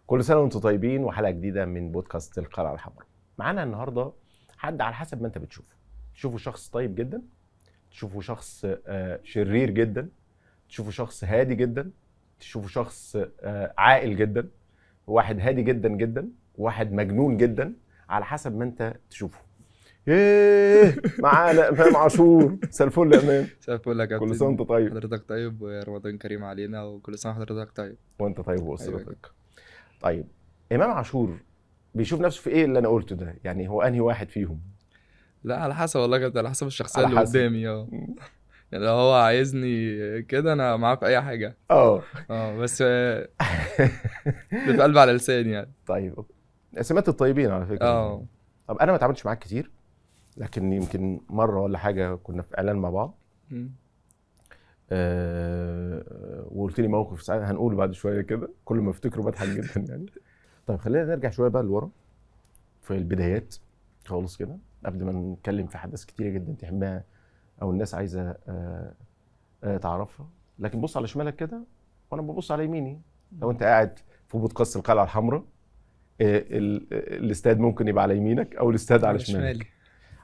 كل سنة وانتم طيبين، وحلقه جديدة من بودكاست القلعة الحمراء. معانا النهارده حد على حسب ما انت بتشوفه، تشوفه شخص طيب جدا، تشوفه شخص شرير جدا، تشوفه شخص هادي جدا، تشوفه شخص عاقل جدا، واحد هادي جدا جدا، واحد مجنون جدا، على حسب ما انت تشوفه. ايه معانا امام عاشور. مساء الفل يا امام. مساء الفل يا كابتن. كل سنة وانت طيب. حضرتك طيب ورمضان كريم علينا، وكل سنة وحضرتك طيب. وانت طيب واسرتك. طيب امام عاشور بيشوف نفسه في ايه اللي انا قلته ده؟ يعني هو انهي واحد فيهم؟ لا على حسب والله يا كابتن، على حسب الشخصية اللي قدامي. يعني لو هو عايزني كده انا معاه في اي حاجة. بس اللي في قلبي على لساني يعني. طيب سمات الطيبين على فكرة. طب انا ما اتعاملتش معاك كتير، لكن يمكن مرة ولا حاجة كنا في اعلان مع بعض. وقلت لي موقف ساعتها هنقوله بعد شوية كده، كل ما افتكره بضحك جدا يعني. طيب خلينا نرجع شوية بقى لورا في البدايات خالص كده، قبل ما نتكلم في احداث كتيرة جدا تهمها او الناس عايزه تعرفها. لكن بص على شمالك كده وانا ببص على يميني. لو انت قاعد في بودكاست القلعة الحمراء، الاستاد ممكن يبقى على يمينك او الاستاد على شمالك.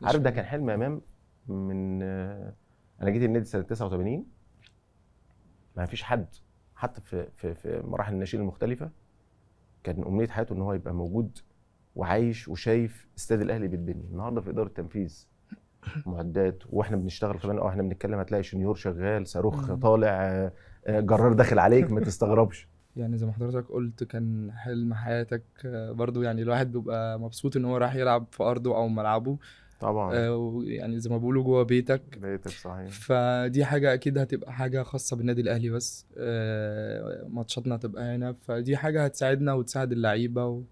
عارف ده كان حلم امام من انا جيت النادي سنة 89، ما فيش حد حتى في في في مراحل الناشئين المختلفة كان امنية حياته ان هو يبقى موجود وعايش وشايف استاد الاهلي بيتبني. النهارده في ادارة التنفيذ معدات، واحنا بنشتغل كمان او احنا بنتكلم هتلاقي شنيور شغال، صاروخ طالع، جرار داخل عليك، ما تستغربش. يعني زي ما حضرتك قلت كان حلم حياتك برضو، يعني الواحد بيبقى مبسوط ان هو راح يلعب في ارضه او ملعبه طبعا، يعني زي ما بيقولوا جوه بيتك. بيتك صحيح. فدي حاجة اكيد هتبقى حاجة خاصة بالنادي الاهلي بس، ماتشاتنا هتبقى هنا، فدي حاجة هتساعدنا وتساعد اللعيبة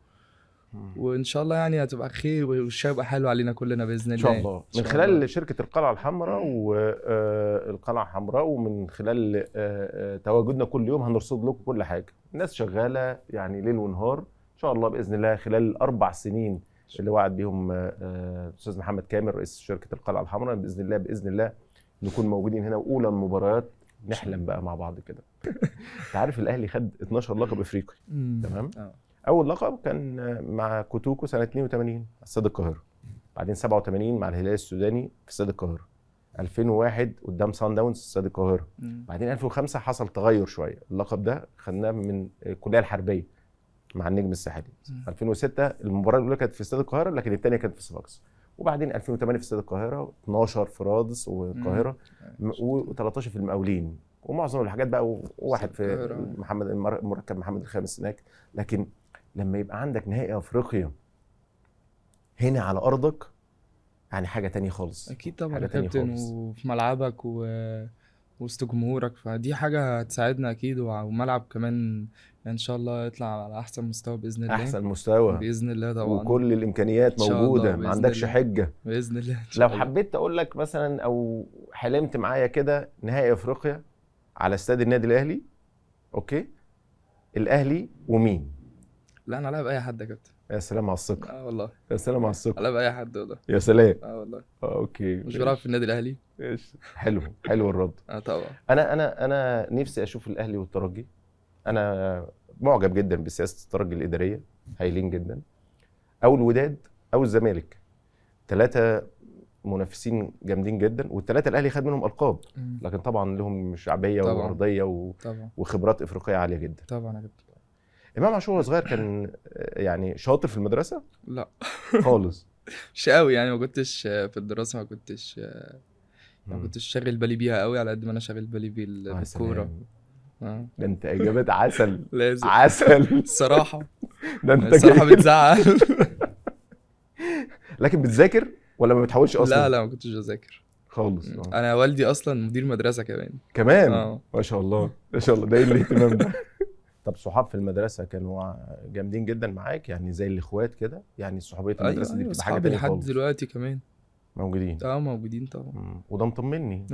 وان شاء الله يعني هتبقى خير والشيء يبقى حلو علينا كلنا باذن الله. ان شاء الله. من خلال الله. شركة القلعة الحمراء والقلعه الحمراء، ومن خلال تواجدنا كل يوم هنرصد لكم كل حاجة. الناس شغالة يعني ليل ونهار ان شاء الله باذن الله. خلال الاربع سنين اللي وعد بيهم الاستاذ محمد كامل رئيس شركة القلعة الحمراء، باذن الله باذن الله نكون موجودين هنا واولى المباريات نحلم بقى مع بعض كده. انت عارف الاهلي خد 12 لقب افريقي، تمام؟ اول لقب كان مع كوتوكو سنة 82 على استاد القاهرة، بعدين 87 مع الهلال السوداني في استاد القاهرة، 2001 قدام سان داونز في استاد القاهرة، بعدين 2005 حصل تغير شوية، اللقب ده خدناه من الكلية الحربية مع النجم الساحلي. 2006 المباراة الاولى كانت في استاد القاهرة، لكن الثانية كانت في صفاقس، وبعدين 2008 في استاد القاهرة، 12 في رادس والقاهره، و13 في المقاولين، ومعظم الحاجات بقى، وواحد في محمد مركب محمد الخامس هناك. لكن لما يبقى عندك نهائي افريقيا هنا على ارضك، يعني حاجة تانية خالص. اكيد طبعا يا كابتن، وفي ملعبك ووسط جمهورك، فدي حاجة هتساعدنا اكيد. وملعب كمان ان شاء الله يطلع على احسن مستوى باذن الله. احسن مستوى باذن الله طبعا، وكل الامكانيات موجودة، ما عندكش حجه باذن الله. لو حبيت اقول لك مثلا او حلمت معايا كده نهائي افريقيا على استاد النادي الاهلي، okay، الاهلي ومين؟ لا انا العب اي حد يا كابتن. يا سلام على الثقة. والله يا سلام على الثقة. العب اي حد والله. يا سلام. والله. okay، مش بلعب في النادي الاهلي. ايش حلو، حلو الرد. طبعا. انا انا نفسي اشوف الاهلي والترجي. انا معجب جدا بسياسة الترجي الادارية، هايلين جدا، او الوداد او الزمالك، ثلاثة منافسين جامدين جدا، والثلاثة الاهلي خد منهم القاب، لكن طبعا لهم شعبية وارضيه وخبرات افريقية عالية جدا. طبعا يا كابتن. امام عاشور وهو صغير كان يعني شاطر في المدرسة؟ لا خالص. مش قوي يعني، ما كنتش في الدراسة، ما كنتش شاغل بالي بيها قوي على قد ما انا شاغل بالي بالكورة. ده انت اجابات عسل. لازم عسل الصراحة. ده انت الصراحة بتزعل. لكن بتذاكر ولا ما بتحاولش اصلا؟ لا لا ما كنتش بذاكر خالص. انا والدي اصلا مدير مدرسه كمان. ما شاء الله ما شاء الله، ده ايه الاهتمام ده؟ طب صحاب في المدرسة كانوا جامدين جدا معاك، يعني زي الاخوات كده؟ يعني صحوبيه المدرسة دي بتبقى حاجة تانية خالص. لحد دلوقتي كمان موجودين. موجودين طبعا. وده مطمني.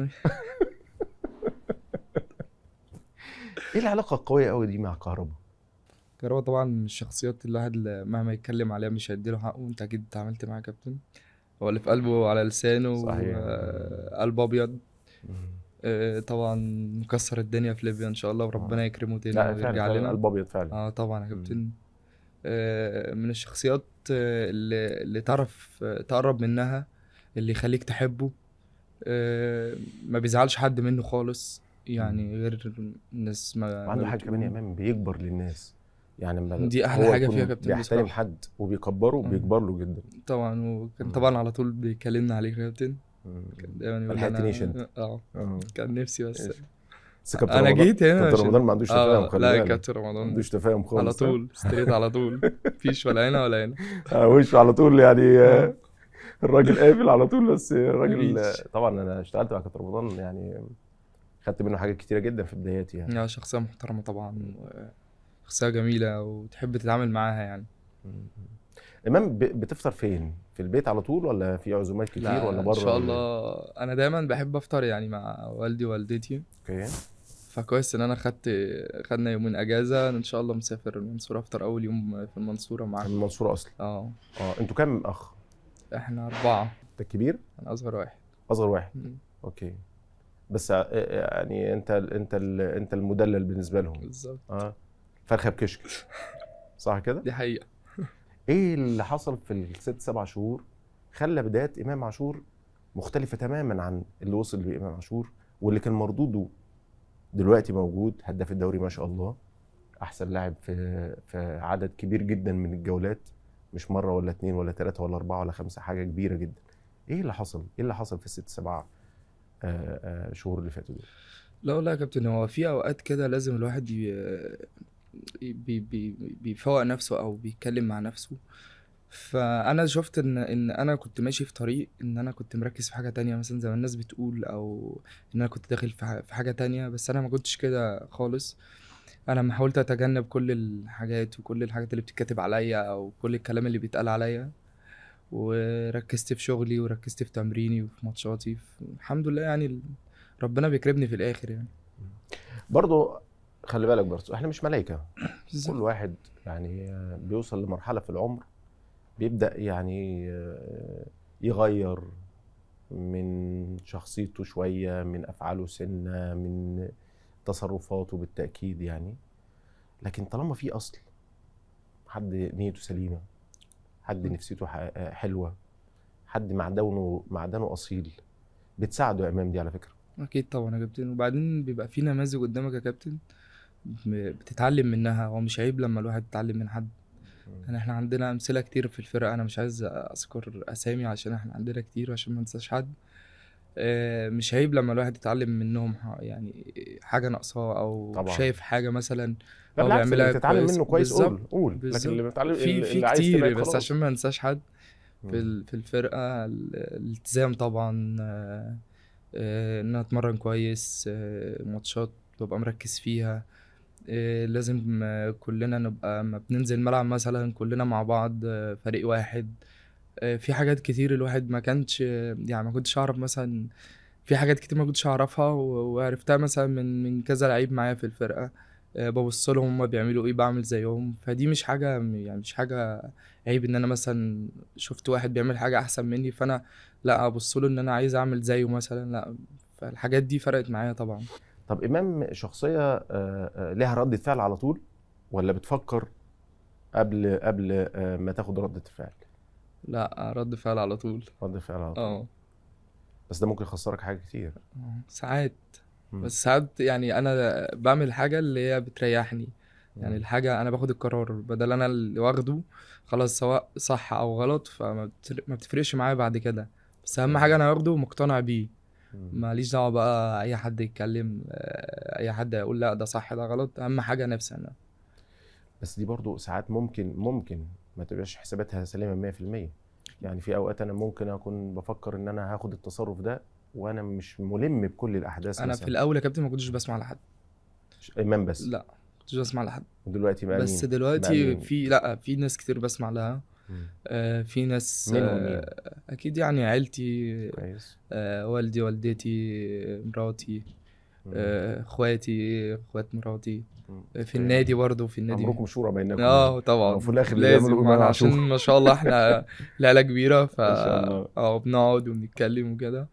ايه العلاقة القوية قوي دي مع كهربا؟ كهربا طبعا من الشخصيات اللي الواحد مهما يتكلم عليها مش هيديله حقه. انت اكيد اتعاملت معاه يا كابتن، هو اللي في قلبه على لسانه. صحيح. قلب ابيض. طبعا مكسر الدنيا في ليبيا ان شاء الله، وربنا يكرمه تاني ويرجع لنا. قلب ابيض فعلا. طبعا يا كابتن. من الشخصيات اللي تعرف تقرب منها، اللي يخليك تحبه. ما بيزعلش حد منه خالص يعني، غير الناس ما وعنده حاجة كمان يا امام، بيكبر للناس يعني. دي احلى حاجة فيها يا كابتن، بيحترم حد وبيكبره، بيكبر له جدا طبعا. وكان طبعا على طول بيكلمنا عليك يا كابتن، كان دايما يقول لنا انت. كان نفسي بس كابتن انا جيت هنا. كابتن رمضان ما عندوش تفاهم، خلي بالك. لا كابتن رمضان ما عندوش تفاهم خالص، على طول straight على طول، مفيش ولا هنا ولا هنا. وشه على طول يعني، الراجل قافل على طول. بس الراجل طبعا انا اشتغلت مع كابتن رمضان يعني، خدت منه حاجات كتيرة جدا في بداياتي يعني. شخصية محترمه طبعا، شخصية جميلة وتحب تتعامل معاها يعني. امام، بتفطر فين؟ في البيت على طول ولا في عزومات كتير ولا بره؟ ان شاء الله انا دايما بحب افطر يعني مع والدي ووالدتي. okay. فكويس ان انا خدنا يومين اجازه، ان شاء الله مسافر المنصورة افطر اول يوم في المنصورة معاك. المنصورة اصلا؟ انتوا كام اخ؟ احنا 4. انت الكبير؟ انا اصغر واحد. اصغر واحد. okay. بس يعني انت المدلل بالنسبة لهم. بالظبط. فرخة بكشك، صح كده؟ دي حقيقة. ايه اللي حصل في ال6 7 شهور خلى بدايات امام عاشور مختلفة تماما عن اللي وصل لامام عاشور واللي كان مردودة دلوقتي موجود، هداف الدوري ما شاء الله، احسن لاعب في عدد كبير جدا من الجولات، مش مرة ولا 2 ولا 3 ولا 4 ولا 5، حاجة كبيرة جدا. ايه اللي حصل؟ ايه اللي حصل في ال6 7 شهور اللي فاتوا دول؟ لا والله يا كابتن، هو في اوقات كده لازم الواحد بي بي بيفوق نفسه او بيتكلم مع نفسه. فانا شفت ان انا كنت ماشي في طريق، ان انا كنت مركز في حاجة تانية مثلا زي ما الناس بتقول، او ان انا كنت داخل في حاجة تانية، بس انا ما كنتش كده خالص. انا لما حاولت اتجنب كل الحاجات وكل الحاجات اللي بتتكتب عليا او كل الكلام اللي بيتقال عليا، وركزت في شغلي وركزت في تمريني وفي ماتشاتي. الحمد لله يعني ربنا بيكرمني في الاخر يعني. برضو خلي بالك برضو احنا مش ملايكة، كل واحد يعني بيوصل لمرحلة في العمر بيبدأ يعني يغير من شخصيته شوية، من أفعاله سنة، من تصرفاته بالتأكيد يعني. لكن طالما في أصل، حد نيته سليمة، حد نفسيته حلوة، حد معدنه أصيل، بتساعده يا إمام دي على فكرة. أكيد طبعا يا كابتن. وبعدين بيبقى في نماذج قدامك يا كابتن بتتعلم منها، هو مش عيب لما الواحد يتعلم من حد يعني. احنا عندنا امثلة كتير في الفرقة، انا مش عايز اذكر اسامي عشان احنا عندنا كتير وعشان ما انساش حد. مش عيب لما الواحد يتعلم منهم يعني حاجة ناقصاه او طبعا. شايف حاجة مثلا هو بيعملها تتعلم منه كويس، قول لكن اللي بتعلم في كتير، بس عشان ما انساش حد في الفرقة. الالتزام طبعا، ان انا اتمرن كويس، ماتشات ببقى مركز فيها، لازم كلنا نبقى ما بننزل ملعب مثلا كلنا مع بعض فريق واحد. في حاجات كتير الواحد ما كانش يعني ما كنتش اعرف مثلا، في حاجات كتير ما كنتش اعرفها وعرفتها مثلا من كذا لعيب معايا في الفرقة، ببص لهم هما بيعملوا ايه بعمل زيهم. فدي مش حاجة يعني مش حاجة عيب ان انا مثلا شفت واحد بيعمل حاجة احسن مني فانا لا ابص له ان انا عايز اعمل زيه مثلا، لا. فالحاجات دي فرقت معايا طبعا. طب امام شخصية لها ردة فعل على طول ولا بتفكر قبل ما تاخد ردة فعل؟ لا، رد فعل على طول. رد فعل على طول. بس ده ممكن يخسرك حاجات كتير ساعات. بس ساعات يعني انا بعمل حاجة اللي هي بتريحني يعني. الحاجة انا باخد القرار بدل انا اللي واخده خلاص، سواء صح او غلط، فما بتفرقش معايا بعد كده. بس اهم حاجة انا واخده ومقتنع بيه، ماليش دعوه بقى اي حد يتكلم، اي حد يقول لا ده صح ده غلط، اهم حاجة نفسي انا. بس دي برضو ساعات ممكن ما تبقاش حساباتها سليمة 100%. يعني في اوقات انا ممكن اكون بفكر ان انا هاخد التصرف ده وانا مش ملم بكل الاحداث. انا مثلا في الاول يا كابتن ما كنتش بسمع لحد. امام بس؟ لا، ما كنتش بسمع لحد. ودلوقتي بقى بس دلوقتي في، لا، في ناس كتير بسمع لها. في ناس مين؟ اكيد يعني عيلتي كويس، والدي والدتي مراتي، اخواتي، اخوات مراتي، في النادي برضه، في النادي عمركم شورى بينكم. طبعا في الاخر لازم، عشان ما شاء الله احنا العيلة كبيرة، ف ما شاء الله بنقعد وبنتكلم وكده.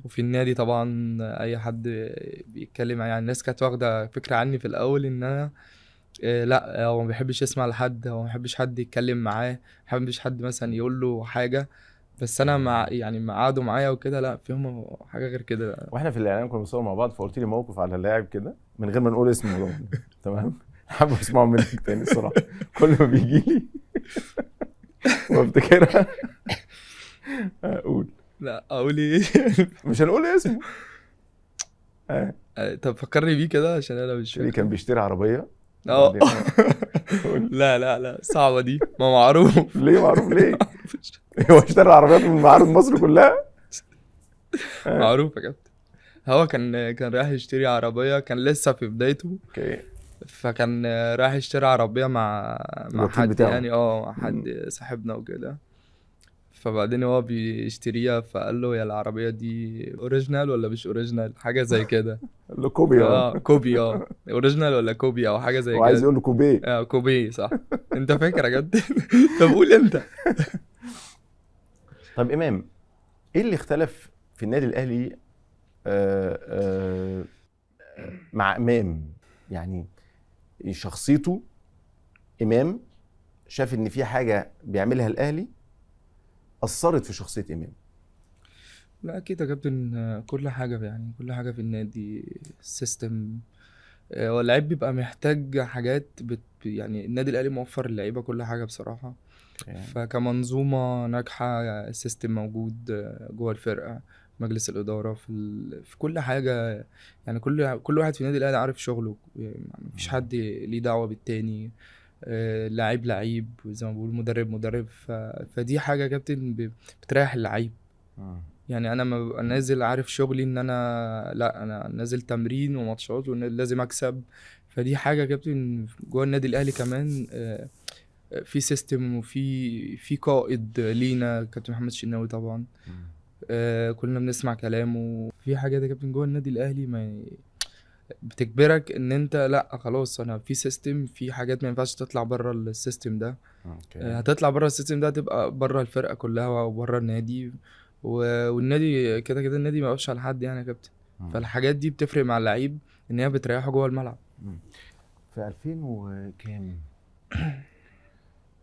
وفي النادي طبعا اي حد بيتكلم يعني، الناس كانت واخده فكرة عني في الاول ان انا لا هو ما بيحبش يسمع لحد، هو ما بيحبش حد يتكلم معاه، ما بيحبش حد مثلا يقول له حاجة. بس انا مع يعني مع قعدوا معايا وكده، لا فيهم حاجة غير كده. واحنا في الاعلام كنا بنصور مع بعض، فقلت لي موقف على لاعب كده من غير ما نقول اسمه. تمام، حابب اسمعه منك تاني الصراحة، كل ما بيجي لي وافتكرها اقول. لا اقول ايه؟ مش هنقول اسمه. طب فكرني بيه كده عشان انا مش فاكر. كان بيشتري عربية. لا لا لا صعبة دي، ما معروف. ليه معروف ليه؟ هو اشترى عربيات من معارض مصر كلها؟ معروف يا كابتن. هو كان رايح يشتري عربية، كان لسه في بدايته. okay. فكان رايح يشتري عربية مع حد بتاعه. يعني مع حد صاحبنا وكده. فبعدين هو بيشتريها، فقال له يا العربية دي original ولا مش original، حاجة زي كده. قال له copy. copy، original ولا copy او حاجة زي كده. وعايز يقول له copy. copy صح. انت فاكر يا جد؟ طب قول انت. طب امام، ايه اللي اختلف في النادي الاهلي مع امام؟ يعني شخصيته، امام شاف ان في حاجة بيعملها الاهلي أثرت في شخصية إمام. لا أكيد يا كابتن، كل حاجة يعني، كل حاجة في النادي ال system. واللعيب بيبقى محتاج حاجات يعني النادي الأهلي موفر اللعيبة كل حاجة بصراحة. فكمنظومة ناجحة، ال system موجود جوه الفرقة، مجلس الإدارة، في كل حاجة. يعني كل واحد في النادي الأهلي عارف شغله، يعني مفيش حد ليه دعوة بالتاني. لعيب لعيب زي ما بقول، مدرب مدرب. فدي حاجة يا كابتن بتريح اللعيب. يعني انا ما ببقى نازل عارف شغلي، ان انا لا انا نازل تمرين وماتشات ولازم اكسب. فدي حاجة يا كابتن جوه النادي الاهلي كمان، في system وفي قائد لينا كابتن محمد الشناوي طبعا. كلنا بنسمع كلامه. في حاجات يا كابتن جوه النادي الاهلي ما بتجبرك ان انت لا خلاص انا في system، في حاجات ما ينفعش تطلع بره ال system ده. okay. هتطلع بره ال system ده هتبقى بره الفرقة كلها وبره النادي، والنادي كده كده النادي ما يقفش على حد يعني يا كابتن. فالحاجات دي بتفرق مع اللعيب ان هي بتريحه جوه الملعب. في 2000 وكام؟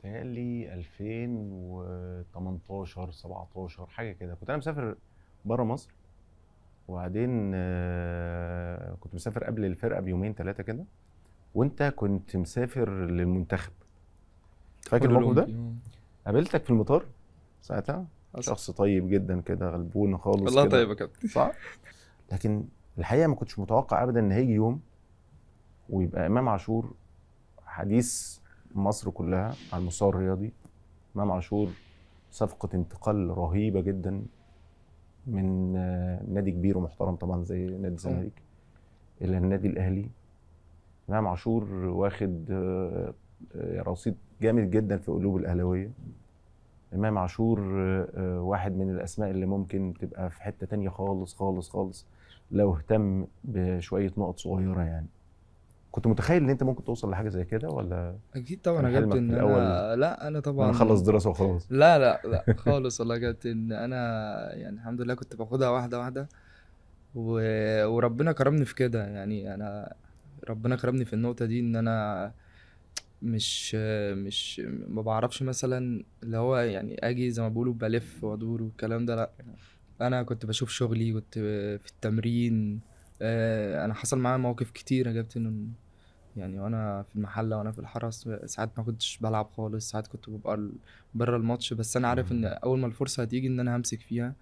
تهيألي 2018 17 حاجة كده، كنت انا مسافر بره مصر، وبعدين كنت مسافر قبل الفرقة بيومين 3 كده، وانت كنت مسافر للمنتخب. فاكر الموقف ده؟ قابلتك في المطار ساعتها، شخص طيب جدا كده، غلبون خالص والله. طيب يا كابتن صح؟ لكن الحقيقة ما كنتش متوقع ابدا ان هيجي يوم ويبقى امام عاشور حديث مصر كلها على المستوى الرياضي. امام عاشور صفقة انتقال رهيبة جدا من نادي كبير ومحترم طبعا زي نادي الزمالك الى النادي الاهلي. امام عاشور واخد رصيد جامد جدا في قلوب الاهلاوية. امام عاشور واحد من الاسماء اللي ممكن تبقى في حتة تانية خالص خالص خالص لو اهتم بشوية نقط صغيرة. يعني كنت متخيل ان انت ممكن توصل لحاجة زي كده ولا؟ اكيد طبعا يا كابتن. انا لا انا طبعا انا خلص دراسة وخلاص. لا لا لا خالص والله يا كابتن. انا يعني الحمد لله كنت باخدها واحدة واحدة، وربنا كرمني في كده. يعني انا ربنا كرمني في النقطة دي، ان انا مش ما بعرفش مثلا اللي هو يعني اجي زي ما بيقولوا بلف وادور والكلام ده. لا انا كنت بشوف شغلي، كنت في التمرين. انا حصل معايا مواقف كتير يا كابتن، يعني وانا في المحلة وانا في الحرس ساعات ما كنتش بلعب خالص، ساعات كنت ببقى بره الماتش، بس انا عارف ان اول ما الفرصة هتيجي ان انا همسك فيها،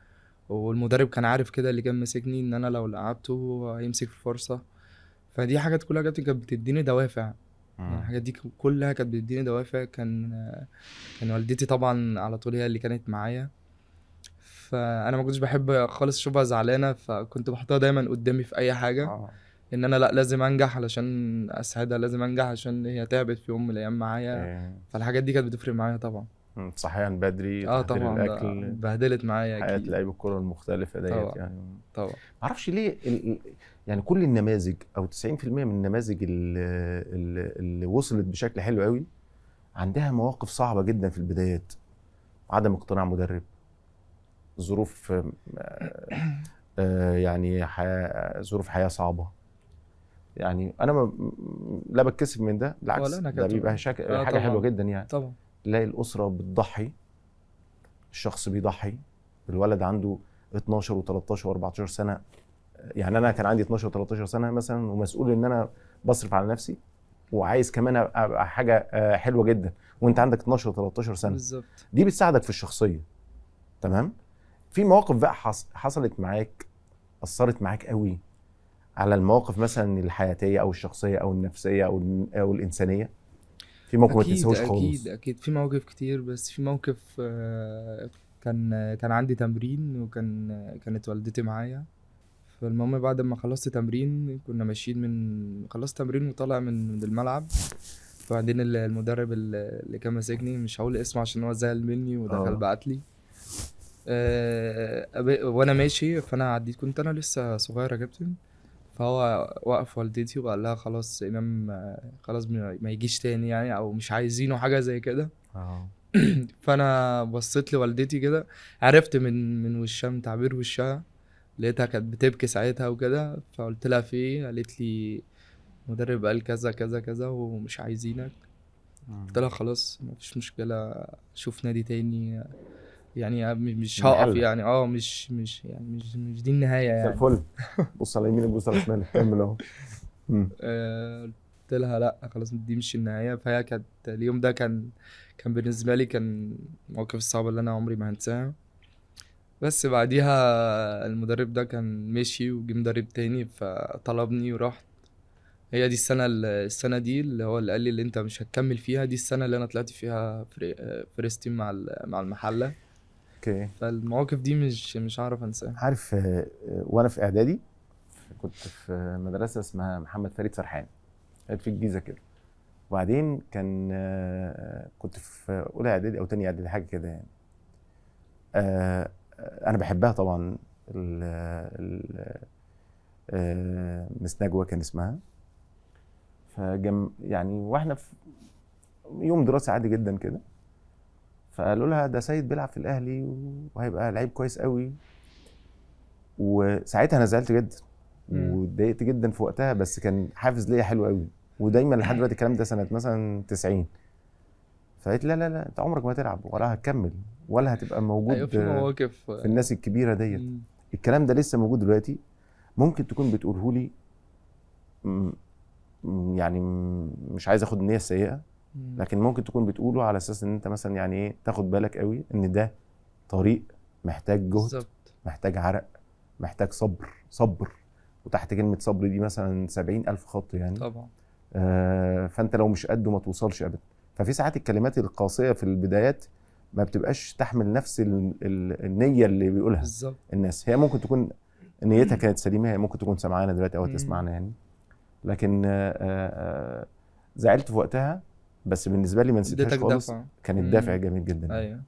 والمدرب كان عارف كده اللي كان ماسكني ان انا لو لعبته هيمسك الفرصة. فدي حاجات كلها كابتن كانت بتديني دوافع. يعني الحاجات دي كلها كانت بتديني دوافع. كان والدتي طبعا على طول هي اللي كانت معايا، فانا ما كنتش بحب خالص اشوفها زعلانة، فكنت بحطها دايما قدامي في اي حاجة. ان انا لا لازم انجح علشان اسعدها، لازم انجح عشان هي تعبت في يوم من الايام معايا. فالحاجات دي كانت بتفرق معايا طبعا. صحيان بدري، طبعا الاكل، بهدلت معايا حياة لعيب الكره المختلفة ديت يعني. طبعا معرفش ليه يعني كل النماذج او 90% من النماذج اللي وصلت بشكل حلو قوي عندها مواقف صعبة جدا في البدايات، عدم اقتناع مدرب، ظروف يعني ظروف حياة صعبة. يعني انا ما لا بتكسف من ده، بالعكس ولا أنا ده كابتن. بيبقى حاجة طبعاً. حلوة جدا يعني. طبعا تلاقي الاسرة بتضحي، الشخص بيضحي، الولد عنده 12 و13 و14 سنة. يعني انا كان عندي 12 و13 سنة مثلا، ومسؤول ان انا بصرف على نفسي، وعايز كمان ابقى حاجة حلوة جدا، وانت عندك 12 و13 سنة. بالظبط. دي بتساعدك في الشخصية. تمام. في مواقف بقى حصلت معاك اثرت معاك قوي على المواقف مثلا الحياتية او الشخصية او النفسية او الانسانية؟ في موقف ما اكيد تنساهوش خالص؟ اكيد اكيد في مواقف كتير، بس في موقف كان عندي تمرين، وكان كانت والدتي معايا. فالمهم بعد ما خلصت تمرين كنا ماشيين، من خلصت تمرين وطالع من الملعب، فبعدين المدرب اللي كان ماسكني، مش هقول اسمه عشان هو زعل مني ودخل بعت لي وانا ماشي، فانا عديت، كنت انا لسه صغير يا كابتن، فهو وقف والدتي وقال لها خلاص امام خلاص ما يجيش تاني يعني، او مش عايزينه حاجة زي كده. فانا بصيت لوالدتي كده، عرفت من وشها، من تعبير وشها، لقيتها كانت بتبكي ساعتها وكده. فقلت لها في ايه؟ قالت لي مدرب قال كذا كذا كذا ومش عايزينك. قلت لها خلاص مفيش مشكلة، شوف نادي تاني يعني، مش هقف محلك. يعني مش مش يعني مش دي النهاية زي يعني. الفل. بص على يمينك، بص على شمالك، كمل اهو. قلت لها لا خلاص دي مش النهاية. فهي كانت اليوم ده كان بالنسبة لي كان موقف الصعب اللي أنا عمري ما هنساه. بس بعديها المدرب ده كان مشي وجه مدرب تاني فطلبني ورحت. هي دي السنة دي اللي هو اللي قال لي اللي انت مش هتكمل فيها، دي السنة اللي انا طلعت فيها first team مع المحلة. okay. فالمواقف دي مش هعرف انساها. عارف، وانا في اعدادي كنت في مدرسة اسمها محمد فريد سرحان، كانت في الجيزة كده. وبعدين كنت في اولى اعدادي او تاني اعدادي حاجة كده يعني. انا بحبها طبعا، مس نجوى كان اسمها. فجم يعني واحنا في يوم دراسي عادي جدا كده، فقالوا لها ده سيد بيلعب في الاهلي وهيبقى لعيب كويس قوي. وساعتها انا زعلت جدا واتضايقت جدا في وقتها، بس كان حافز ليا حلو قوي، ودايما لحد دلوقتي الكلام ده سنة مثلا 90. فقالت لا لا لا انت عمرك ما هتلعب ولا هتكمل ولا هتبقى موجود. ايوه في مواقف في الناس الكبيرة ديت. الكلام ده لسه موجود دلوقتي، ممكن تكون بتقوله لي يعني مش عايز اخد النية السيئة، لكن ممكن تكون بتقوله على اساس ان انت مثلا يعني ايه تاخد بالك قوي ان ده طريق محتاج جهد، بالزبط. محتاج عرق، محتاج صبر، صبر، وتحت كلمة صبر دي مثلا 70,000 خط يعني طبعا. فانت لو مش قده ما توصلش ابدا. ففي ساعات الكلمات القاسية في البدايات ما بتبقاش تحمل نفس النية اللي بيقولها بالظبط الناس. هي ممكن تكون نيتها كانت سليمة، هي ممكن تكون سمعانا دلوقتي او تسمعنا يعني، لكن زعلت في وقتها، بس بالنسبة لي ما نسيتهاش خالص. كانت دافع جميل جدا. ايوه.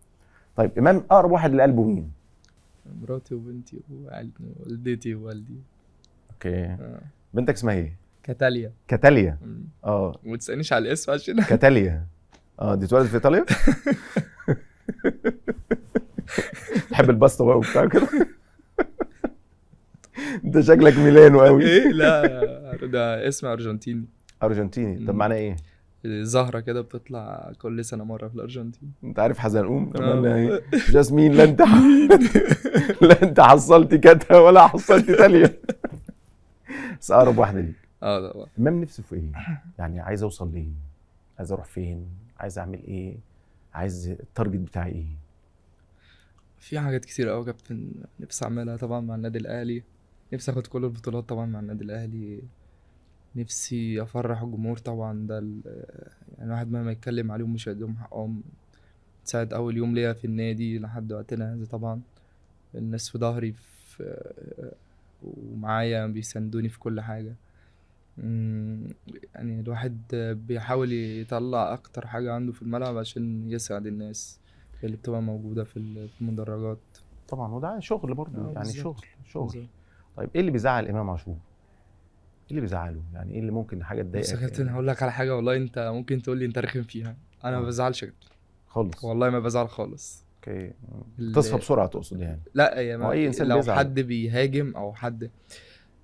طيب امام اقرب واحد لقلبه مين؟ مراتي وبنتي ووالدتي ووالدي. okay. بنتك اسمها ايه؟ كاتاليا. كاتاليا. وما تسالنيش على الاسم عشان كاتاليا. دي اتولدت في ايطاليا؟ تحب الباستا بقى وبتاع كده؟ انت شكلك ميلانو قوي. ايه لا ده اسم ارجنتيني. ارجنتيني. طب معناه ايه؟ زهره كده بتطلع كل سنة مرة في الارجنتين. انت عارف حزنقوم؟ ايه جاسمين، لا انت لا انت حصلتي كاتا ولا حصلتي تاليا. بس اقرب واحدة ليك. طبعا. امام نفسه في ايه؟ يعني عايز اوصل لايه؟ عايز اروح فين؟ عايز اعمل ايه؟ عايز ال target بتاعي ايه؟ في حاجات كتير قوي يا كابتن نفسي اعملها طبعا مع النادي الاهلي. نفسي اخد كل البطولات طبعا مع النادي الاهلي. نفسي افرح الجمهور طبعا، ده يعني الواحد مهما يتكلم عليهم مش هيديهم حقهم. ساعة اول يوم ليا في النادي لحد وقتنا هذا طبعا الناس في ظهري ومعايا بيساندوني في كل حاجة. يعني الواحد بيحاول يطلع اكتر حاجة عنده في الملعب عشان يسعد الناس اللي بتبقى موجودة في المدرجات طبعا. وده شغل برضه يعني، شغل شغل. طيب ايه اللي بيزعل امام عاشور؟ ايه اللي بيزعله؟ يعني ايه اللي ممكن حاجة تضايقك؟ بس يا كابتن هقول لك على حاجة والله انت ممكن تقول لي انت رخم فيها. انا ما بزعلش يا كابتن خالص، والله ما بزعل خالص. okay. تصفى بسرعة تقصد يعني؟ لا يا ما اي انسان لو بيزعل. حد بيهاجم او حد،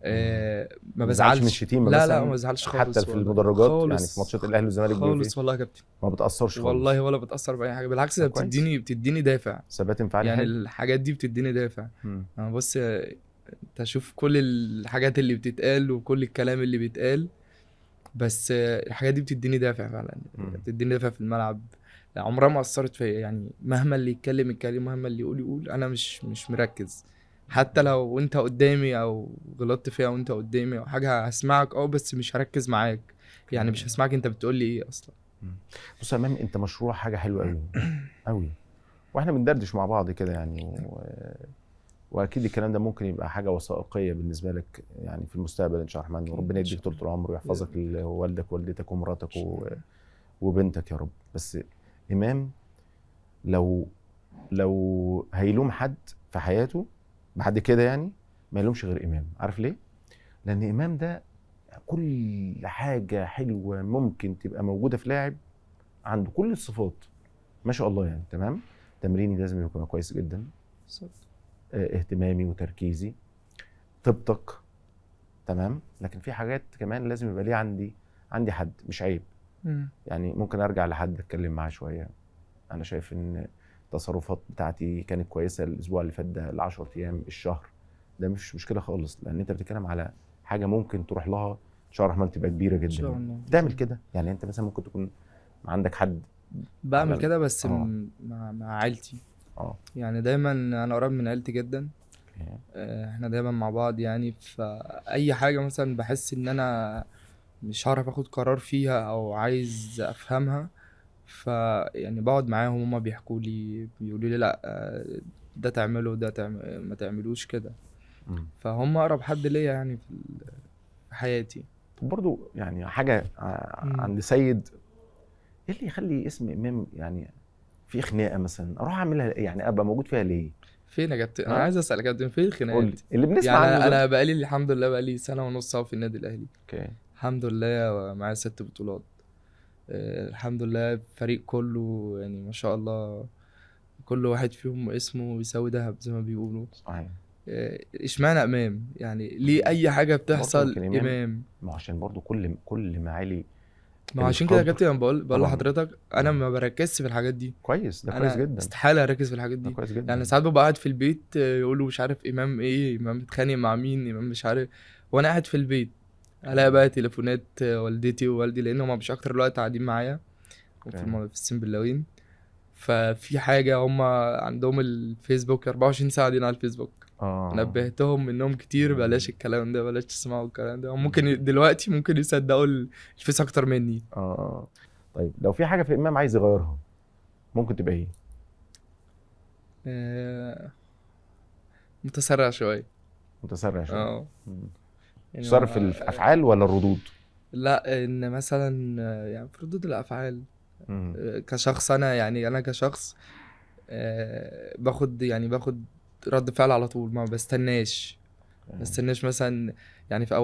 ما ما بتزعلش من بزعلش. الشتيمة لا مثلا؟ لا، ما بزعلش خالص حتى في والله. المدرجات يعني خالص. في ماتشات الاهلي والزمالك بيبقى خالص فيه؟ والله يا كابتن. ما بتاثرش خالص والله ولا بتاثر باي حاجة، بالعكس ده طب كويس. بتديني دافع. ثبات انفعالي يعني حلو. الحاجات دي بتديني دافع. مم. انا بص، انت شوف كل الحاجات اللي بتتقال وكل الكلام اللي بيتقال، بس الحاجات دي بتديني دافع فعلا. بتديني دافع في الملعب، عمرها ما اثرت فيا يعني. مهما اللي يتكلم يتكلم، مهما اللي يقول يقول، انا مش مركز. حتى لو انت قدامي او غلطت فيها وانت قدامي او حاجة، هسمعك بس مش هركز معاك يعني، مش هسمعك انت بتقول لي ايه اصلا. بص يا امام، انت مشروع حاجة حلوة قوي قوي، واحنا بندردش مع بعض كده يعني، واكيد الكلام ده ممكن يبقى حاجة وثائقية بالنسبة لك يعني في المستقبل ان شاء الله الرحمن، وربنا يديك طول العمر ويحفظك لوالدك ووالدتك ومراتك وبنتك يا رب. بس امام لو هيلوم حد في حياته بعد كده يعني ما يلومش غير امام. عارف ليه؟ لان امام ده كل حاجة حلوة ممكن تبقى موجودة في لاعب، عنده كل الصفات ما شاء الله يعني. تمام، تمريني لازم يكون كويس جدا، بالظبط، اهتمامي وتركيزي، طبتك تمام. لكن في حاجات كمان لازم يبقى ليه عندي حد، مش عيب يعني ممكن ارجع لحد اتكلم معاه شوية. انا شايف ان التصرفات بتاعتي كانت كويسة الاسبوع اللي فات ده، ال10 ايام، الشهر ده، مش مشكلة خالص، لان انت بتتكلم على حاجة ممكن تروح لها ان شاء الله الرحمن تبقى كبيرة جدا. ان شاء الله. بتعمل كده يعني؟ انت مثلا ممكن تكون عندك حد؟ بعمل كده بس مع عيلتي. يعني دايما انا قريب من عيلتي جدا. احنا دايما مع بعض يعني، فاي حاجة مثلا بحس ان انا مش هعرف اخد قرار فيها او عايز افهمها، فيعني بقعد معاهم، هما بيحكوا لي، بيقولوا لي لا ده تعمله، ده ما تعملوش كده. فهم اقرب حد ليا يعني في حياتي. برضو يعني حاجة عند سيد، ايه اللي يخلي اسم امام يعني في خناقه مثلا اروح اعملها يعني ابقى موجود فيها ليه؟ فين يا كابتن؟ انا عايز اسال يا كابتن، فين الخناقات اللي بنسمع يعني عنه؟ انا بقالي الحمد لله بقالي 1.5 سنة في النادي الاهلي. okay. الحمد لله معايا 6 بطولات. الحمد لله الفريق كله يعني ما شاء الله، كل واحد فيهم اسمه يساوي ذهب زي ما بيقولوا. صحيح. اشمعنى امام يعني؟ ليه اي حاجة بتحصل امام؟ ما عشان برضو كل ما علي، ما عشان كده يا كابتن انا بقول لحضرتك انا ما بركزش في الحاجات دي. كويس، ده كويس جدا. استحالة اركز في الحاجات دي. كويس جدا. يعني ساعات ببقى قاعد في البيت يقولوا مش عارف امام ايه، امام اتخانق مع مين، امام مش عارف، وانا قاعد في البيت الاقي بقى تليفونات والدتي ووالدي، لان هما مش اكتر الوقت قاعدين معايا في السنبلاوين. ففي حاجة هما عندهم الفيسبوك 24 ساعة قاعدين على الفيسبوك. نبهتهم منهم كتير، بلاش الكلام ده، بلاش تسمعوا الكلام ده. ممكن دلوقتي ممكن يصدقوا الفيس اكتر مني. طيب لو في حاجة في امام عايز يغيرها ممكن تبقى ايه؟ متسرع شوية. متسرع شوية. يعني صرف الافعال ولا الردود؟ لا، ان مثلا يعني في ردود الافعال. كشخص انا يعني، انا كشخص باخد رد فعل على طول، ما بستناش. ما بستناش مثلا يعني، في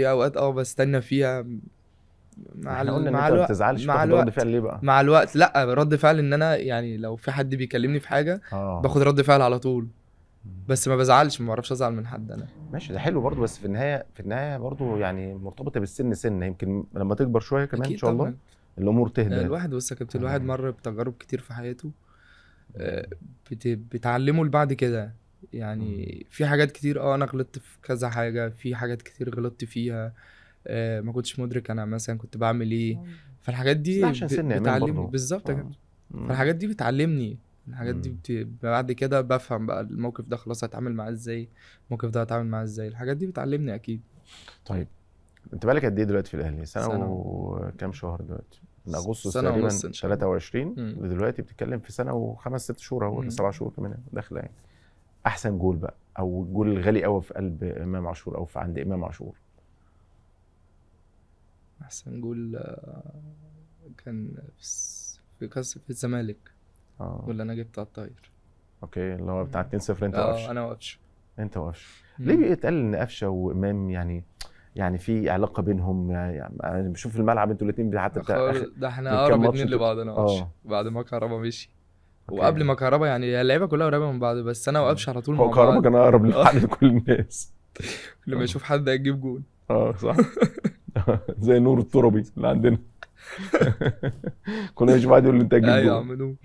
اوقات بستنى فيها مع مع الوقت. مع الوقت رد فعل ليه بقى؟ مع الوقت لا، رد فعل ان انا يعني لو في حد بيكلمني في حاجة باخد رد فعل على طول، بس ما بزعلش، ما بعرفش ازعل من حد انا. ماشي، ده حلو برضو، بس في النهاية برضو يعني مرتبطة بالسن، سنة يمكن لما تكبر شوية كمان ان شاء الله الامور تهدى. الواحد بص يا كابتن، الواحد مر بتجارب كتير في حياته، بتعلمه لبعد كده يعني. في حاجات كتير انا غلطت في كذا حاجة، في حاجات كتير غلطت فيها ما كنتش مدرك انا مثلا كنت بعمل ايه. فالحاجات دي بتعلمني بالظبط يا كابتن. فالحاجات دي بتعلمني، الحاجات دي بعد كده بفهم بقى الموقف ده خلاص هتعامل معاه ازاي، الموقف ده هتعامل معاه ازاي. الحاجات دي بتعلمني اكيد. طيب انت بالك قد ايه دلوقتي في الاهلي؟ سنة وكام شهر دلوقتي؟ من اغسطس تقريبا 23 دلوقتي، بتتكلم في سنة و5 6 شهور اهو، ولا 7 شهور كمان داخله يعني. احسن جول بقى، او الجول الغالي قوي في قلب امام عاشور او في عند امام عاشور؟ احسن جول كان في كاس في الزمالك. ولا انا جبت على الطاير. okay، اللي هو بتاع 2-0. انت وقفش. انا وقفش. انت وقفش. ليه بيتقال ان قفشه وامام يعني في علاقة بينهم؟ يعني بشوف في الملعب انتوا الاثنين حتى بتاع ده احنا اقرب اتنين لبعض. انا وقفش بعد ما كهربا مشي، وقبل ما كهربا يعني اللعيبة كلها قريبه من بعض، بس انا وقفش على طول مع بعض. هو كهربا كان اقرب لكل الناس. لما يشوف حد هيجيب جون. اه صح. زي نور التربي اللي عندنا. كل ما يشوف حد يقول له انت هتجيب ايوه يا جون. عم نور.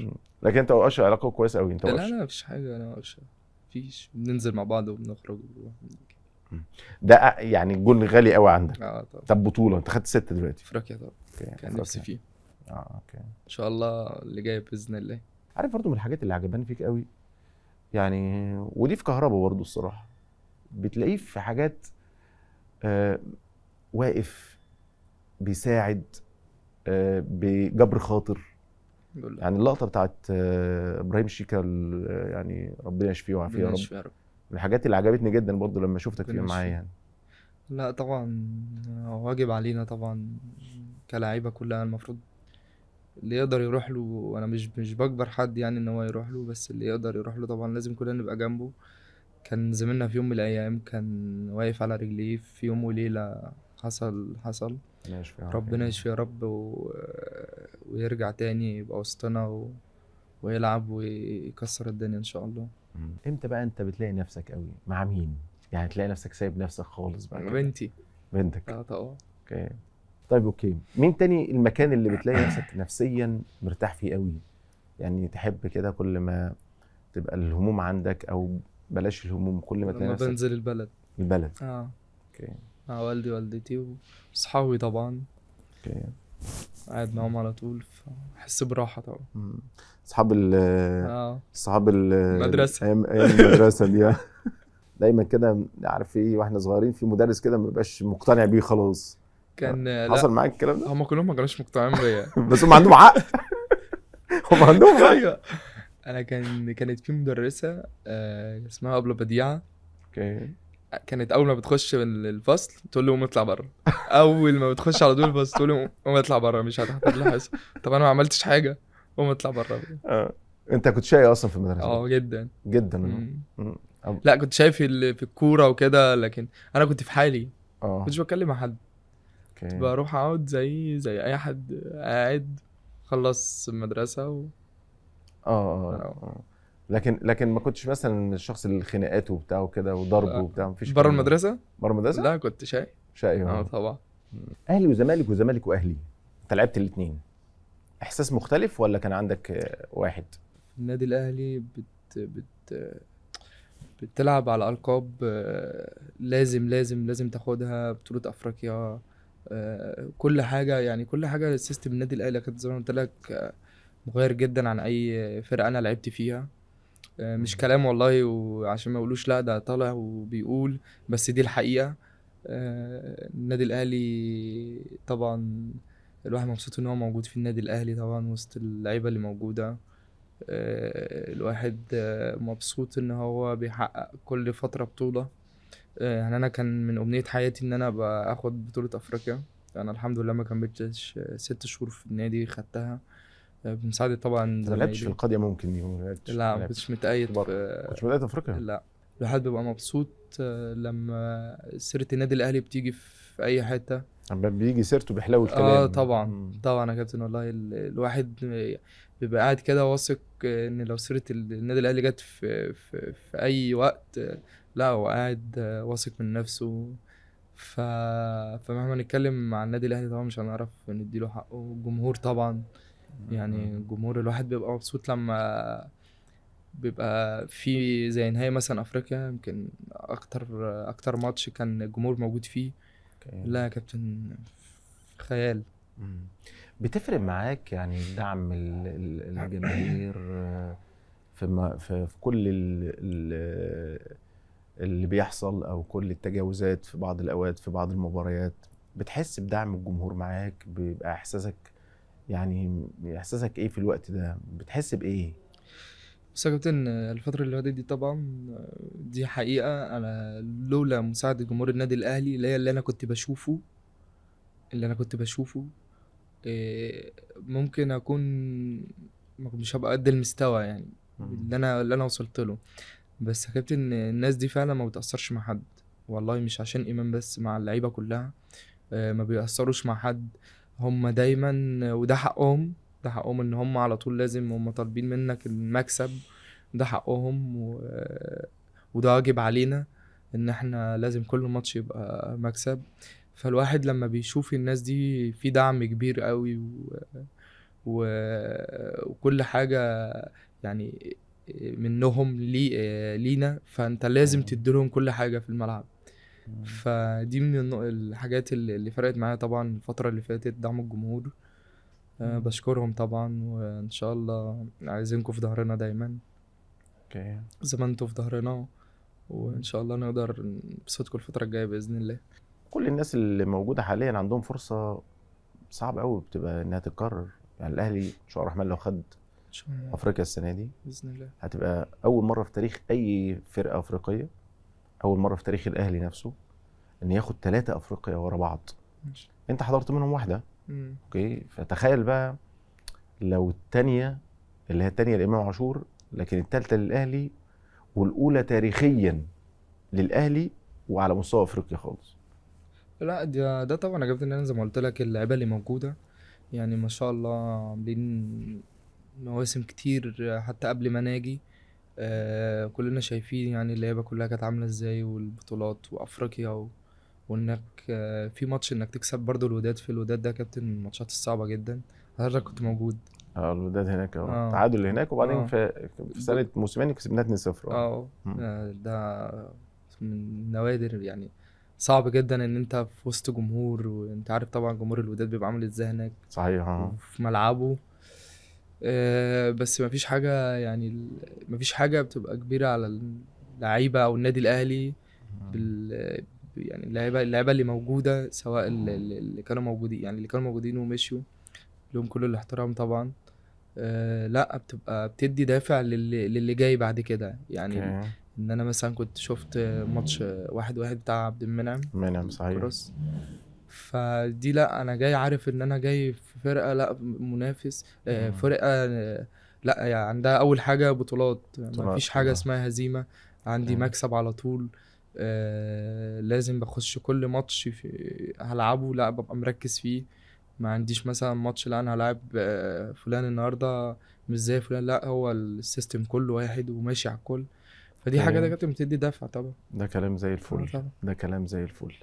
لكن انت واشرف علاقة كويسة قوي. انت لا واشرف لا مفيش حاجة، انا واشرف مفيش، بننزل مع بعض وبنخرج وبنروح. ده يعني جون غالي قوي عندك. اه طبعا. طب بطوله انت خدت 6 دلوقتي. افريقيا طبعا. okay، كان أفريقيا. نفسي فيه. اه okay. ان شاء الله اللي جاي باذن الله. عارف برضو من الحاجات اللي عجباني فيك قوي يعني، ودي في كهربا برضو الصراحة، بتلاقيه في حاجات واقف بيساعد، بجبر خاطر. بقول لك. يعني اللقطة بتاعت ابراهيم شيكا يعني ربنا يشفيه ويعافيه يا ربنا رب. يشفيه يا رب. من الحاجات اللي عجبتني جدا برضو لما شفتك فيها ربنا معايا يشفيه. يعني. لا طبعا واجب علينا طبعا كلاعيبه كلها، المفروض اللي يقدر يروح له، انا مش بجبر حد يعني ان هو يروح له، بس اللي يقدر يروح له طبعا لازم كلنا نبقى جنبه. كان زميلنا في يوم من الايام كان واقف على رجليه، في يوم وليلة حصل ربنا يشفيه ويعافيه. ربنا يشفيه يا رب ويرجع تاني يبقى وسطنا ويلعب ويكسر الدنيا ان شاء الله. امتى بقى انت بتلاقي نفسك قوي مع مين؟ يعني تلاقي نفسك سايب نفسك خالص بقى كده. بنتي. بنتك. اه طبعا. okay طيب okay، مين تاني المكان اللي بتلاقي نفسك نفسيا مرتاح فيه قوي؟ يعني تحب كده كل ما تبقى الهموم عندك، او بلاش الهموم، كل ما تلاقي لما نفسك بنزل البلد. البلد. اه okay. مع والدي والدتي وصحابي طبعا. okay. قاعد معاهم على طول، فاحس براحة طبعا. اصحاب اصحاب المدرسة. ايام المدرسة دي. دايما كده عارف ايه، واحنا صغيرين في مدرس كده ما بيبقاش مقتنع بيه خلاص. كان حصل معاك الكلام ده؟ هم كلهم ما كانوش مقتنعين بيا. بس هم عندهم حق. هم عندهم حق. ايوه. انا كانت في مدرسه اسمها ابله بديعه. okay. كانت اول ما بتخش الفصل تقول له قوم اطلع بره. اول ما بتخش على طول الفصل تقول له قوم اطلع بره، مش هتحضر لي حصة. طب انا ما عملتش حاجة، قوم اطلع بره. انت كنت شقي اصلا في المدرسة؟ اه جدا جدا. لا كنت شايف في الكورة وكده، لكن انا كنت في حالي. ما كنتش بتكلم مع حد. okay. بروح اقعد زي اي حد قاعد، خلص المدرسة و لكن ما كنتش مثلا الشخص اللي خناقات وبتاع وكده وضرب وبتاع، مفيش بره المدرسة؟ بره المدرسة؟ لا كنت شقي. شقي. طبعا. اهلي وزمالك وزمالك واهلي، انت لعبت الاثنين، احساس مختلف ولا كان عندك واحد؟ النادي الاهلي بتلعب على القاب، لازم لازم لازم تاخدها، بطوله افريقيا، كل حاجة يعني، كل حاجة. system النادي الاهلي كنت زي ما قلت لك مغير جدا عن اي فرقه انا لعبت فيها. مش كلام والله، وعشان ما يقولوش لا ده طالع وبيقول، بس دي الحقيقة. النادي الاهلي طبعا الواحد مبسوط ان هو موجود في النادي الاهلي طبعا وسط اللعيبة اللي موجودة. الواحد مبسوط ان هو بيحقق كل فترة بطوله. يعني انا كان من امنية حياتي ان انا ابقى اخد بطوله افريقيا. انا الحمد لله ما كملتش 6 شهور في النادي خدتها بمساعدة طبعا. ما لعبتش في القضية ممكن دي؟ ما لعبتش. لا ما كنتش متأيد. كنتش متأيد افريقيا؟ لا. الواحد بيبقى مبسوط لما سيره النادي الاهلي بتيجي في اي حتة، لما بيجي سيرته بيحلو الكلام. طبعا طبعا يا كابتن والله. الواحد بيبقى قاعد كده واثق ان لو سيره النادي الاهلي جت في, في في اي وقت، لا هو قاعد واثق من نفسه. فمهما نتكلم مع النادي الاهلي طبعا مش هنعرف نديله حقه. الجمهور طبعا يعني الجمهور الواحد بيبقى مبسوط لما بيبقى في زي نهائي مثلا افريقيا، يمكن اكتر ماتش كان الجمهور موجود فيه. لا يا كابتن خيال. بتفرق معاك يعني دعم الجماهير في كل اللي بيحصل او كل التجاوزات في بعض الاوقات في بعض المباريات؟ بتحس بدعم الجمهور معاك؟ بيبقى احساسك يعني احساسك ايه في الوقت ده؟ بتحس بايه؟ بس يا كابتن الفترة اللي فاتت دي طبعا دي حقيقة، انا لولا مساعدة جمهور النادي الاهلي اللي هي اللي انا كنت بشوفه ممكن اكون مش هبقى قد المستوى يعني اللي انا وصلت له. بس يا كابتن الناس دي فعلا ما بتأثرش مع حد والله، مش عشان امام بس، مع اللعيبة كلها ما بيأثروش مع حد. هم دايما، وده حقهم، ده حقهم ان هم على طول لازم هم طالبين منك المكسب، ده حقهم وده واجب علينا ان احنا لازم كل ماتش يبقى مكسب. فالواحد لما بيشوف الناس دي في دعم كبير قوي و... وكل حاجة يعني منهم لينا، فانت لازم تديلهم كل حاجة في الملعب. فدي من الحاجات اللي فرقت معايا طبعا الفترة اللي فاتت، دعم الجمهور. بشكرهم طبعا، وان شاء الله عايزينكم في ظهرنا دايما. okay، زي ما انتوا في ظهرنا، وان شاء الله نقدر نبسطكم الفترة الجاية بإذن الله. كل الناس اللي موجودة حاليا عندهم فرصة صعبة قوي بتبقى انها تتكرر. يعني الاهلي ان شاء الله الرحمن لو خد افريقيا السنة دي باذن الله، هتبقى اول مرة في تاريخ اي فرقه افريقية، اول مرة في تاريخ الاهلي نفسه ان ياخد 3 افريقيا ورا بعض. ماشي. انت حضرت منهم واحدة. okay، فتخيل بقى لو الثانية اللي هي الثانية لامام عاشور، لكن الثالثة للاهلي والاولى تاريخيا للاهلي وعلى مستوى افريقيا خالص. لا ده طبعا يا كابتن، انا زي ما قلت لك اللعيبة اللي موجودة يعني ما شاء الله عاملين مواسم كتير حتى قبل ما ناجي. كلنا شايفين يعني اللعيبة كلها كانت عامله ازاي، والبطولات وافريقيا وانك في ماتش انك تكسب برضو الوداد في الوداد، ده كابتن من الماتشات الصعبة جدا. حضرتك كنت موجود. الوداد هناك تعادل هناك، وبعدين في سنة موسيماني كسبناه 2-0. ده من نوادر يعني، صعب جدا ان انت في وسط جمهور، وانت عارف طبعا جمهور الوداد بيبقى عامل ازاي هناك. صحيح. في ملعبه. بس مفيش حاجة يعني، مفيش حاجة بتبقى كبيرة على اللعيبة او النادي الاهلي يعني اللعيبة اللي موجودة، سواء اللي كانوا موجودين، يعني اللي كانوا موجودين ومشيوا لهم كل الاحترام طبعا. لا بتبقى بتدي دافع للي جاي بعد كده يعني. ان انا مثلا كنت شفت ماتش 1-1 بتاع عبد المنعم، صحيح، كروس. فدي لا انا جاي عارف ان انا جاي في فرقه لا منافس، فرقه لا يعني عندها اول حاجة بطولات، ما فيش حاجة اسمها هزيمة، عندي مكسب على طول. لازم بخش كل ماتش هلعبه لا ببقى مركز فيه، ما عنديش مثلا ماتش لا انا هلعب فلان النهارده مش زي فلان، لا هو ال system كله واحد وماشي على الكل. فدي حاجة ده كانت بتدي دافع طبعا. ده كلام زي الفل. ده كلام زي الفل.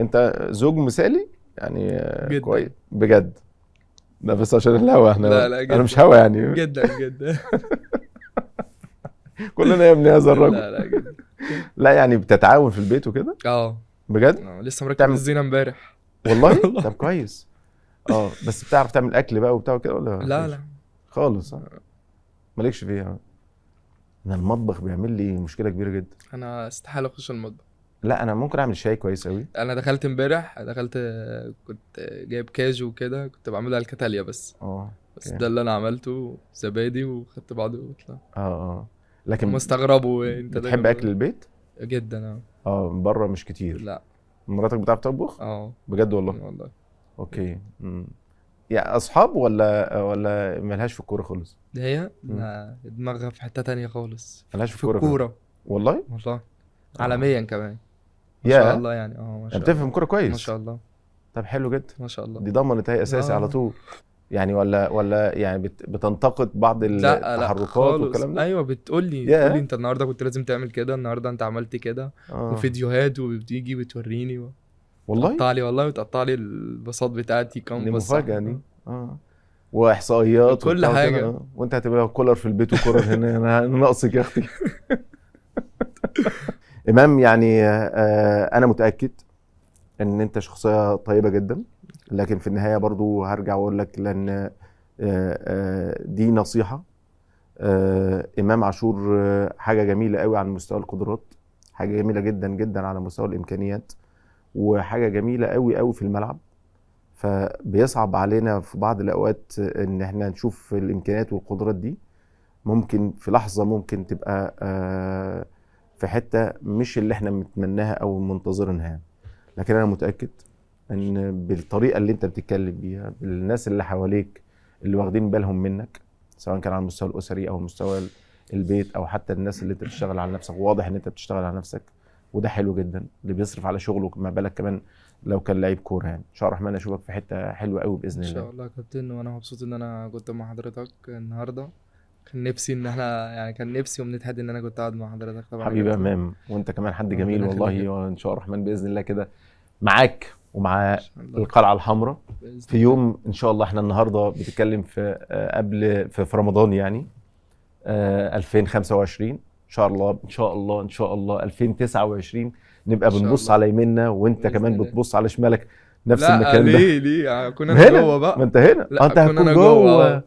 انت زوج مثالي يعني. جداً. كويس بجد. ده بس عشان الهوا احنا. لا لا جداً. انا مش هوا يعني. جدا جدا. كلنا يا ابني هذا الرجل. لا لا جدا. لا يعني بتتعاون في البيت وكده؟ بجد؟ لسه مركب الزينة امبارح والله. طب كويس. بس بتعرف تعمل اكل بقى وبتاع وكده ولا؟ لا لا خالص. مالكش فيها. انا المطبخ بيعمل لي مشكلة كبيرة جدا. انا استحالة اخش المطبخ. لا انا ممكن اعمل شاي كويس قوي. انا دخلت امبارح، كنت جايب كاجو وكده، كنت بعملها الكتاليا بس. بس ده اللي انا عملته، زبادي وخدت بعضه وطلع. لكن هم استغربوا. انت بتحب اكل البيت جدا؟ بره مش كتير. لا. مراتك بتعرف تطبخ؟ بجد والله؟ والله. okay. يا اصحاب ولا ملهاش في الكورة خالص؟ ده هي لا، دماغها في حتة تانية خالص. ملهاش في الكورة والله؟ والله عالميا كمان ما شاء الله يعني. ما شاء الله بتفهم كورة كويس ما شاء الله. طب حلو جدا ما شاء الله. دي ضمنت هي اساسي على طول يعني، ولا يعني بتنتقد بعض التحركات والكلام ده؟ ايوه بتقول لي انت النهارده كنت لازم تعمل كده، النهارده انت عملت كده. وفيديوهات وبتيجي بتوريني والله تقطع لي والله، وتقطع لي البساط بتاعتي كام بص. مفاجأة دي. واحصائيات كل حاجة. وانت هتبقى كولر في البيت وكولر هنا. انا ناقصك يا اختي. امام يعني انا متاكد ان انت شخصية طيبة جدا، لكن في النهاية برضو هرجع واقول لك، لان دي نصيحة. امام عاشور حاجة جميلة قوي على مستوى القدرات، حاجة جميلة جدا جدا على مستوى الامكانيات، وحاجه جميلة قوي قوي في الملعب. فبيصعب علينا في بعض الاوقات ان احنا نشوف الامكانيات والقدرات دي، ممكن في لحظة ممكن تبقى في حتة مش اللي احنا بنتمناها او منتظرينها. لكن انا متاكد ان بالطريقة اللي انت بتتكلم بيها، بالناس اللي حواليك اللي واخدين بالهم منك، سواء كان على المستوى الاسري او مستوى البيت او حتى الناس اللي انت بتشتغل على نفسك، واضح ان انت بتشتغل على نفسك وده حلو جدا. اللي بيصرف على شغله، ما بالك كمان لو كان لعيب كورة يعني. ان شاء الله الرحمن اشوفك في حتة حلوة قوي باذن الله. ان شاء الله يا كابتن، وانا مبسوط ان انا كنت مع حضرتك النهارده، كان نفسي ان احنا يعني، كان نفسي ومنيت حد ان انا كنت قاعد مع حضرتك طبعا. حبيبي يا امام، وانت كمان حد ربنا جميل يخليك. والله، وان شاء الرحمن باذن الله كده معاك ومع إن شاء الله. القلعة الحمراء بإذن في يوم ان شاء الله. احنا النهارده بتتكلم في قبل في رمضان يعني 2025 ان شاء الله، ان شاء الله، ان شاء الله 2029 نبقى إن شاء بنبص الله. على يميننا وانت بإذن كمان الله. بتبص على شمالك نفس لا المكان ده. ليه اكون انا هنا؟ جوه بقى؟ ما انت هنا. لا، انت أكون هتكون أنا جوه، جوه. آه.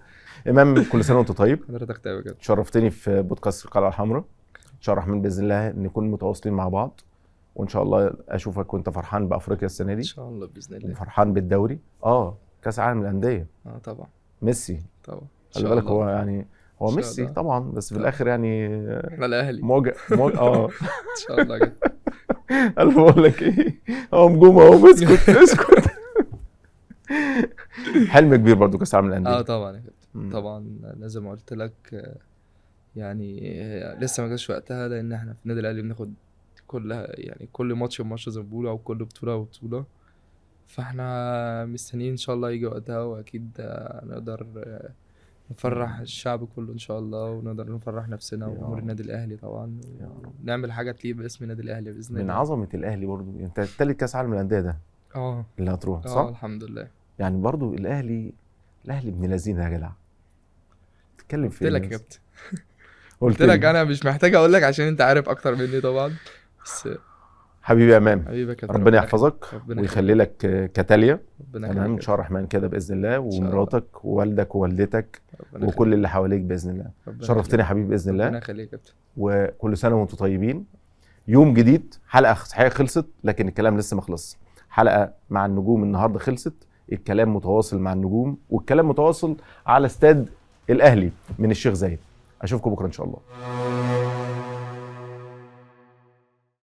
امام، كل سنة وانت طيب. حضرتك طيب يا كابتن. شرفتني في بودكاست القلعة الحمراء. ان شاء الله الرحمن باذن الله نكون متواصلين مع بعض، وان شاء الله اشوفك وانت فرحان بافريقيا السنة ان دي شاء الله باذن الله. وفرحان بالدوري، كاس عالم الاندية. طبعا. ميسي طبعا. إن خلي شاء بالك، الله. هو يعني هو إن شاء ميسي الله. طبعا، بس في طبعا. الاخر يعني احنا الاهلي. موجة موجة. ان شاء الله كده. انا بقول لك ايه، هو نجوم اهو، اسكت اسكت. حلم كبير برضو كاس العالم للاندية. طبعا يا كابتن. طبعا زي ما قلت لك، يعني لسه ما جاش وقتها، لان احنا في النادي الاهلي بناخد كلها يعني كل ماتش بماتش زي ما بيقولوا، او كل بطوله وبطولة، فاحنا مستنيين ان شاء الله يجي وقتها، واكيد نقدر نفرح الشعب كله ان شاء الله، ونقدر نفرح نفسنا يا وجمهور رب. النادي الاهلي طبعا، يا رب. ونعمل حاجة تليق باسم النادي الاهلي باذن من الله. عظمه الاهلي برضو، انت تالت كاس عالم للاندية ده اللي هتروح، صح؟ الحمد لله. يعني برضو الاهلي ابن لذينه يا جدع. تتكلم في قلت لك إيه؟ يا كابتن، قلت قلت لك لي. انا مش محتاج اقول لك عشان انت عارف اكتر مني طبعا، بس حبيبي يا امام، حبيبي يا كابتن، ربنا يحفظك ربنا ويخلي لك كتاليا. ربنا تمام، ان يخليك. شاء الرحمن كده باذن الله، شاء الله. ومراتك ووالدك ووالدتك ربنا وكل اللي حواليك باذن الله. ربنا شرفتني يا حبيبي باذن الله. ربنا يخليك يا كابتن. وكل سنة وانتم طيبين. يوم جديد، حلقة صحيح خلصت لكن الكلام لسه ما خلصش. حلقة مع النجوم النهارده خلصت، الكلام متواصل مع النجوم، والكلام متواصل على استاد الاهلي من الشيخ زايد. اشوفكم بكره ان شاء الله.